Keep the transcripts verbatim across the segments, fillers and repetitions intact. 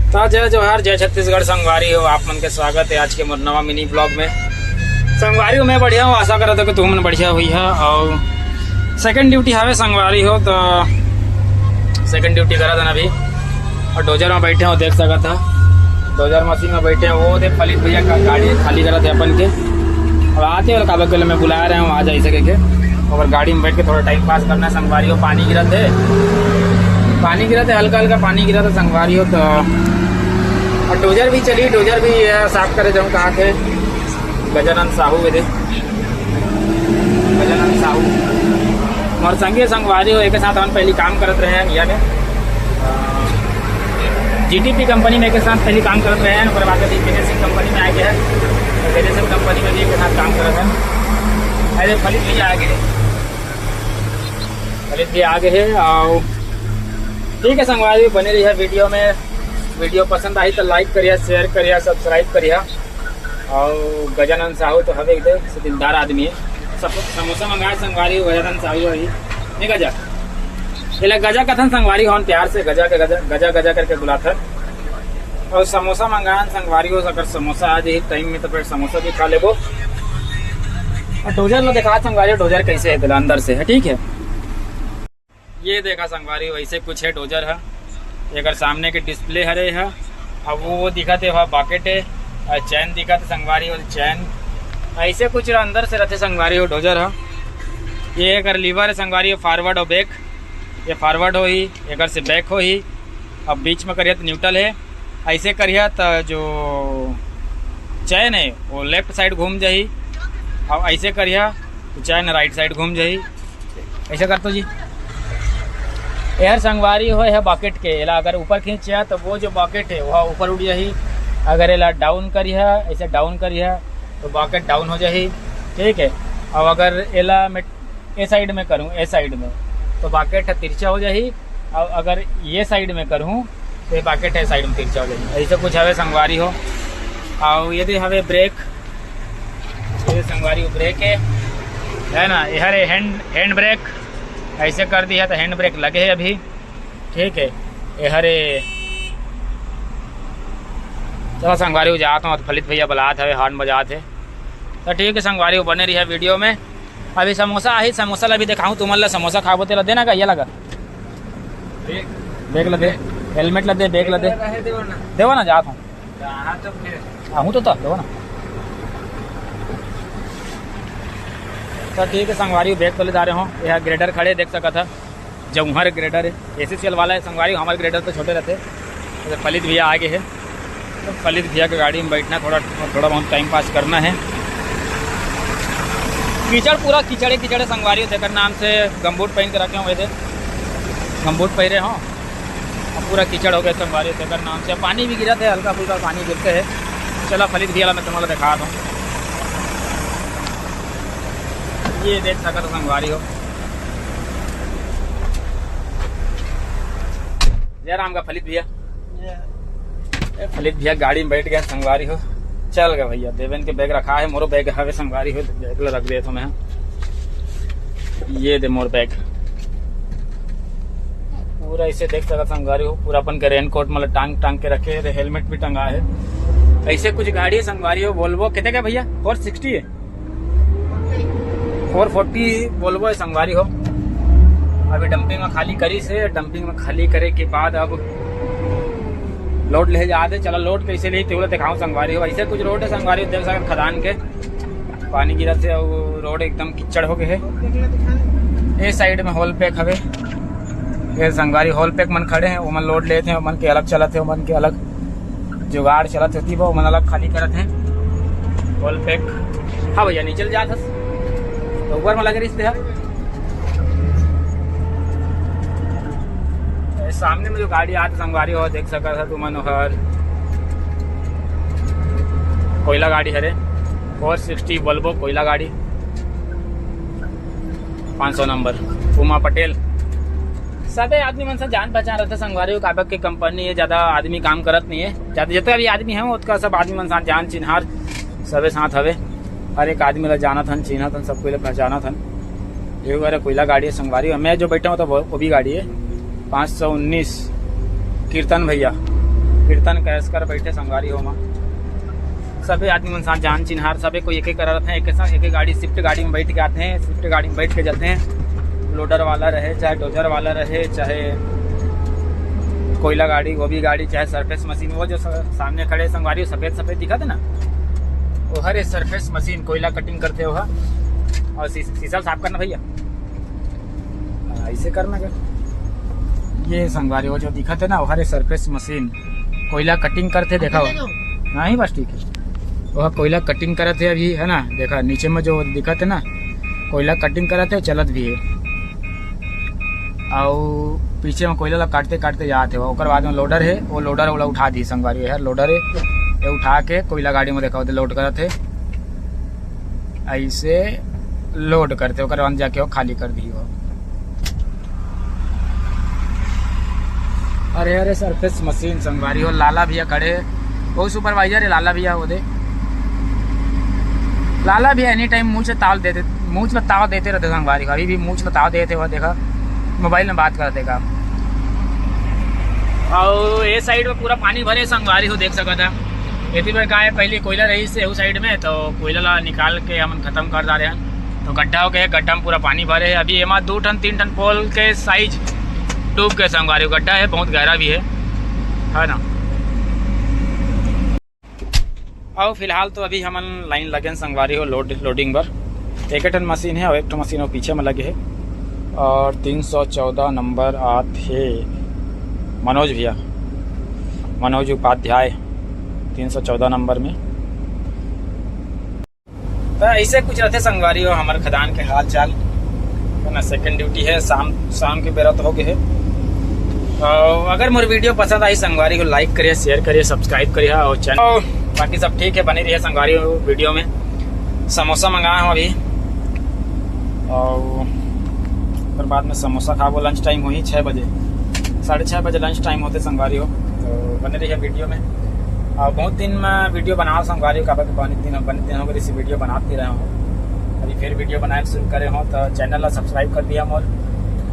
तो जय जोहार, जय छत्तीसगढ़ संगवारी हो, आप मन के स्वागत है आज के मोर नवा मिनी ब्लॉग में। संगवारी हो, मैं बढ़िया हूँ, आशा करत हो कि तुम मन बढ़िया हुई है। और सेकंड ड्यूटी हवे संगवारी हो, तो सेकंड ड्यूटी करत हन अभी, और डोजर में बैठे हो, देख सकत है डोजर मशीन में बैठे हो। वो देख फलित भैया का गाड़ी खाली करत है अपन के। अब आते हो काबर के लिए मैं बुला रहे हूँ, आ जाए सके के। और गाड़ी में बैठ के थोड़ा टाइम पास करना है संगवारी हो। पानी गिरत है, पानी गिरत है, हल्का हल्का पानी गिरत है संगवारी हो। तो और डोजर भी चली, डोजर भी ये साफ करे जाऊँ कहा थे। गजानंद साहू के दे, गजानंद साहू मोर संगी संगवारी हो, एक साथ हम पहले काम करत रहे हैं इंडिया में। जीटीपी कंपनी में एक साथ पहले काम करत रहे हैं, ओकर बाद अभी फिनिशिंग कंपनी में आ गया है। तो फिनिशिंग कंपनी में भी एक साथ काम करत हैं। अरे फलित भी आ गए, फलित भी आ गए हैं। और ठीक है संगवारी, बने रहिए वीडियो में। वीडियो पसंद आई तो लाइक करिए, शेयर करिए, सब्सक्राइब करिए। और गजानंद साहू तो हवे एकदम से दिलदार आदमी है। सब समोसा मंगाए संगवारी हो, गजानंद साहू अभी नहीं गजा, एला गजा कथन संगवारी हो, प्यार से गजा के गजा, गजा गजा करके बुलाथन। और समोसा मंगाए संगवारी हो, अगर समोसा आ जाए टाइम में तो फिर समोसा भी खा लेबो। और डोजर ला देखा संगवारी हो, डोजर कैसे है तेला अंदर से है, ठीक है। ये देखा संगवारी, वैसे कुछ है डोजर है। एकर सामने के डिस्प्ले हरे है, अब वो दिखत है, वहाँ बकेट है, और चैन दिखत है संगवारी हो, चैन ऐसे कुछ अंदर से रहते संगवारी हो डोजर है। ये एकर लीवर है संगवारी हो, फॉरवर्ड और बैक। ये फॉरवर्ड हो ही, एकर से बैक हो ही। अब बीच में करिया तो न्यूट्रल है, ऐसे करिया तो जो चैन है वो लेफ्ट साइड घूम जाही, और ऐसे करिया तो चैन राइट साइड घूम जाही। ऐसा कर तो जी, एहर संगवारी हो, यह बकेट के एला अगर ऊपर खींचा तो वो जो बकेट है वह ऊपर उठ जाही। अगर एला डाउन करिया, ऐसे डाउन करिया तो बकेट डाउन हो जाही, ठीक है। और अगर एला मैं ए साइड में करूँ, ए साइड में, तो बकेट है तिरछा हो जाही। और अगर ये साइड में करूँ तो ये बकेट है साइड में तिरछा हो जाही। ऐसे कुछ हवे संगवारी हो। और ये दे हवे ब्रेक, ये संगवारी हो ब्रेक है, है ना, ये हरे हैंड हैंड ब्रेक। ऐसे कर दिया तो हैंड ब्रेक लगे है अभी, ठीक है। ये हरे चला संगवारी हो जात हूँ, फलित भैया बलात हवे, हॉर्न बजात है। तो ठीक है संगवारी हो, बने रहिए वीडियो में। अभी समोसा आही, समोसा ला भी दिखाऊँ तुमन ला, समोसा खाबो तेला देना का ये लगा। बैग ला दे, हेलमेट ला दे, बैग ला दे। रहे देवा ना। देवा ना, जात हूँ। हाँ, तो फिर। आहूँ तो, तो देवा ना। तो ठीक है संगवारी, बैग तो ले जा रहे हो। यह ग्रेडर खड़े देख सकत है, जौहर ग्रेडर है, एससीएल वाला है संगवारी। हमारे ग्रेडर तो छोटे रहते। तो फलित भैया आगे है, तो फलित भैया के गाड़ी में बैठना, थोड़ा थोड़ा बहुत टाइम पास करना है। कीचड़, पूरा कीचड़े कीचड़े संगवारी हो, तेकर नाम से गमबूट पहन के रखे हुए थे, गमबूट पहरे हो। अब पूरा कीचड़ हो गया संगवारी हो, तेकर नाम से। पानी भी गिरत है, हल्का फुल्का पानी गिरते है। चला फलित भैया ला मैं तुम्हारा दिखा दूँ, ये देख सकत हो संगवारी हो। जय राम का फलित भैया। ए, फलित भैया गाड़ी में बैठ गए संगवारी हो। चल गए भैया, देवेन के बैग रखा है, मोरो बैग हवे संगवारी हो, बैग ला रख देत हूँ मैं। ये दे मोर बैग। पूरा ऐसे देख सकत संगवारी हो, पूरा अपन के रेनकोट मतलब टांग टांग के रखे है, हेलमेट भी टंगा है। ऐसे कुछ गाड़ी है संगवारी हो, वोल्वो कितने का भैया? फोर सिक्सटी है, फोर फोर्टी वोल्वो है संगवारी हो। अभी डंपिंग में खाली करी से, डंपिंग में खाली करे के बाद अब लोड ले जाते। चला लोड कैसे ले तेला दिखाऊँ संगवारी हो। ऐसे कुछ रोड है संगवारी हो, देख सकत खदान के पानी गिरा से, और रोड एकदम कीचड़ हो गए है। ए साइड में होल पैक हवे, ये संगवारी होल पैक मन खड़े हैं, ओमन लोड लेते हैं, ओमन के अलग चलत है, ओमन के अलग जुगाड़ चलत होती, वो ओमन अलग खाली करत हैं होल पैक। हाँ भैया, नीचे ले जात हस, तो ऊपर में लगे रिश्ते है। ए, सामने में जो गाड़ी आत संगवारी हो, देख सकत है तुमन ओहर कोयला गाड़ी हरे, फोर सिक्सटी वोल्वो कोयला गाड़ी, पाँच सौ नंबर, उमा पटेल। सबे आदमी मन से जान पहचान रहते संगवारी हो, काबर के कंपनी है, ज्यादा आदमी काम करत नहीं है, ज्यादा जितना भी आदमी है, ओतका सब आदमी मन साथ जान चिन्हार सबे साथ हवे। हर एक आदमी ला जानत हन, चिन्हत हन, सब कोई ला पहचानत हन। ये वाला कोयला गाड़ी है संगवारी हो, मैं जो बैठा हूँ तो वो, वो भी गाड़ी है, पाँच सौ उन्नीस, कीर्तन भैया। कीर्तन करस कर बैठे संगवारी हो मा। सभी आदमी मन साथ जान चिन्हार, सभी कोई एक एक करा रहते हैं, एक साथ एक एक गाड़ी, स्विफ्ट गाड़ी में बैठ के आते हैं, स्विफ्ट गाड़ी में बैठ के जाते हैं। लोडर वाला रहे, चाहे डोजर वाला रहे, चाहे कोयला गाड़ी, वो भी गाड़ी, चाहे सरफेस मशीन, वो जो स-, सामने खड़े संगवारी, सफेद सफेद दिखत हे ना, वो हरे सरफेस मशीन, कोयला कटिंग करते हो। और सी-, शीशा साफ करना भैया। हाँ, ऐसे करना क्या? ये संगवारी, वो जो दिखत हे ना, वो हरे सरफेस मशीन, कोयला कटिंग करते, देखा हो? नहीं, बस ठीक है। वो कोयला कटिंग करत हे अभी, है ना, देखा नीचे में जो दिखत हे ना, कोयला कटिंग करत हे, चलत भी है। और पीछे में कोयला ला काटते काटते जात हे, ओकर बाद में लोडर है, वो लोडर वाला उठा दी संगवारी, है लोडर है, ये उठा के कोयला गाड़ी में, देखा होते, लोड करत है, ऐसे लोड करते, ओकर बाद जाके वो खाली कर दी हो। अरे, अरे, सरफेस मशीन संगवारी हो, लाला भैया खड़े, वो सुपरवाइजर है लाला भैया, वो दे। लाला भैया एनी टाइम मूछ ताव देते, मूछ ला ताव देते रहते संगवारी हो, अभी भी मूछ ला ताव देते हुए देखा, मोबाइल में बात करते का। और ये साइड में पूरा पानी भरे संगवारी हो, देख सकत है। एती बर का है, पहले कोयला रहिस हे उस साइड में, तो कोयला ला निकाल के हमन खत्म कर डारे हन। तो गड्ढा हो गया, गड्ढा में पूरा पानी भरे है। अभी एमा दो टन तीन टन पोल के साइज डूब गए संगवारी हो। गड्ढा है, बहुत गहरा भी है, है ना। और फिलहाल तो अभी हमन लाइन लगे हन संगवारी हो लोड, लोडिंग बर। एक ठन मशीन है और एक ठन मशीन वो पीछे में लगे है। और तीन सौ चौदह नंबर आत हे मनोज भैया, मनोज उपाध्याय, तीन सौ चौदह नंबर में। तो ऐसे कुछ रहते संगवारी हो हमर खदान के हाल चाल, है ना। सेकंड ड्यूटी है, शाम, शाम के बेरा तो हो गए है। और अगर मोर वीडियो पसंद आई संगवारी हो, लाइक करिए, शेयर करिए, सब्सक्राइब करिए और चैनल, और बाकी सब ठीक है, बने रहिए संगवारी हो वीडियो में। समोसा मंगाए हूँ अभी, और ओकर बाद में समोसा खाबो। लंच टाइम होही छः बजे, साढ़े छः बजे लंच टाइम होते संगवारी हो, तो बने रहिए वीडियो में। और बहुत दिन में वीडियो बनाओ संगवारी हो, काबर के बहुत दिन, बहुत दिन हो गए इसी वीडियो बनाते रहे हो। अभी फिर वीडियो बनाए शुरू करे हो, तो चैनल ला सब्सक्राइब कर दिया मोर,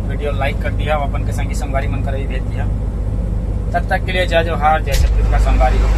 वीडियो लाइक कर दिया, अपन के संगी संगवारी मन कर भी भेज दिया। तब तक के लिए जय जोहार, जय छत्तीसगढ़ संगवारी हो।